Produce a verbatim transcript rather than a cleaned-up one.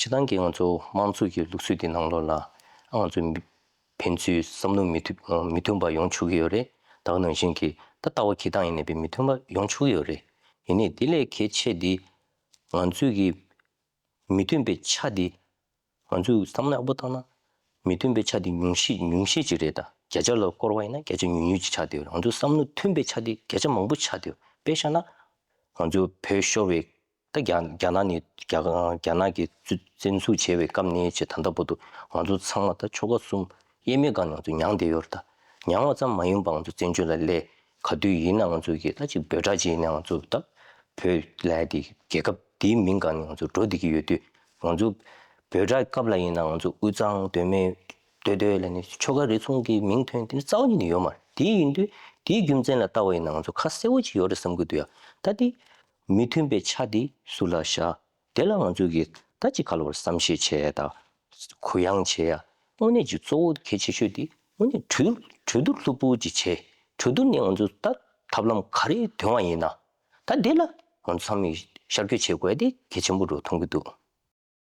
སྤྱིར་བཏང་གི་ང་ཚོ་དམངས་གཙོ་གི་ལུགས་སྲོལ་འདི་ནང་ལོགས་ལ་ཨ་ང་ཚོ་མི་ཕན་ཚུན་བསམ་བློ་མི་མཐུན་མི་མཐུན་པ་ཡོང་ཆོག་གི་ཡོད་རེད། ད་ག་ནང་བཞིན་གྱི་ད་ལྟ་བ་འཁྱེར་སྟངས་ཡིན་ནའི་མི་མཐུན་པ་ཡོང་ཆོག་གི་ཡོད་རེད། ཡིན་ནའི་དེ་ལས་གལ་ཆེ་འདི་ང་ཚོས་ཀྱི་མི་མཐུན་པའི་ཆ་འདི། ང་ཚོས་བསམ་བློ་ཡག་པོ་བཏང་ན། མི་མཐུན་པའི་ཆ་དེ་ཉུང་ཤས་ཉུང་ཤས་ཅིག་རེད་ད། བརྒྱ་ཆ་ལ་བསྐོར་བ་ཡིན་ན་བརྒྱ་ཆ་ཉུང་ཉུང་ཅིག་ཆགས་བསྡད་ཡོད་རེད། ང་ཚོའི་བསམ་བློ་མཐུན་པའི་ཆ་དེ་བརྒྱ་ཆ་མང་པོ་ཆགས་བསྡད་ཡོད། དཔེ་བཞག་ན། ང་ཚོ་བོད་ཤོར་བའི་ད་རྒྱ་རྒྱ་ནག་ནས་རྒྱ་རྒྱ་ནག་གི་བཙན་བཙན་འཛུལ་བྱས་པའི་སྐབས་ནས་བྱས་ད་ལྟ་བར་དུ་ང་ཚོ་ཚང་མ་ད་ཆོལ་ཁ་གསུམ་དབྱེར་མེད་སྒང་ནས་ང་ཚོ་མྱངས་བསྡད་ཡོད་རེད་ད། མྱངས་པ་ཙམ་མ་ཡིན་པར་ང་ཚོ་བཙན་བྱོལ་ལ་སླེབས། ག་དུས་ཡིན་ན་ང་ཚོ་གི་ད་ཅིག་འབོད་སྒྲ་བྱས་ནས་ང་ཚོ་ད་བོད་ལབ་དེ་རྒྱལ་ཁབ་དེའི་མིང་སྒང་ནས་ང་ཚོ་འགྲོ་བསྡད་ཀྱི་ཡོད་དུས། ང་ཚོ་བོད་སྒྲ་སྐབས་ལ་ཡིན་ན་ང་ཚོ་དབུས་གཙང་མདོ་སྨད་སྟོད་སྟོད་ལབ་ནས་ཆོལ་ཁ་རེ་ཟུང་གི་མིང་ཐོན་དེ་ནི་རྩ་བ་ཉིད་ནས་ཡོད་མ་རེད། དེ་ཡིན་དུས་དེའི་རྒྱུ་མཚན་ལ་ལྟ་བ་ཡིན་ན་ང་ཚོ་ཁ་གསལ་བོ་ཅིག་ཡོད་རེད་བསམ་གྱི་འདུག་ཡ། ད་དེ་མི་མཐུན་པའི་ཆ་དེ་ཟུར་ལ་བཞག་དེ་ལ་ང་ཚོ་གི་ད་ཅིག་ག་ལ་བར་བསམ་ཤེས་བྱས་ད། གུ་ཡངས་བྱས་ཡ། དངོས་གནས་ཀྱི་གཙོ་བོ་གལ་ཆེ་ཤོས་དེ་དངོས་གནས་གྲོས་གྲོས་བསྡུར་ལྷུག་པོ་ཅིག་བྱས། གྲོས་བསྡུར་ནས་ང་ཚོ་ད་ཐབས་ལམ་ག་རེ་འདོན་པ་ཡིན་ན། ད་འདི་ལ་ང་ཚོ་ཚང་མས་ཤར་བསྐྱོད་བྱེད་དགོས་དེ་གལ་ཆེན་པོ་འགྲོ་མཐོང་གི་འདུག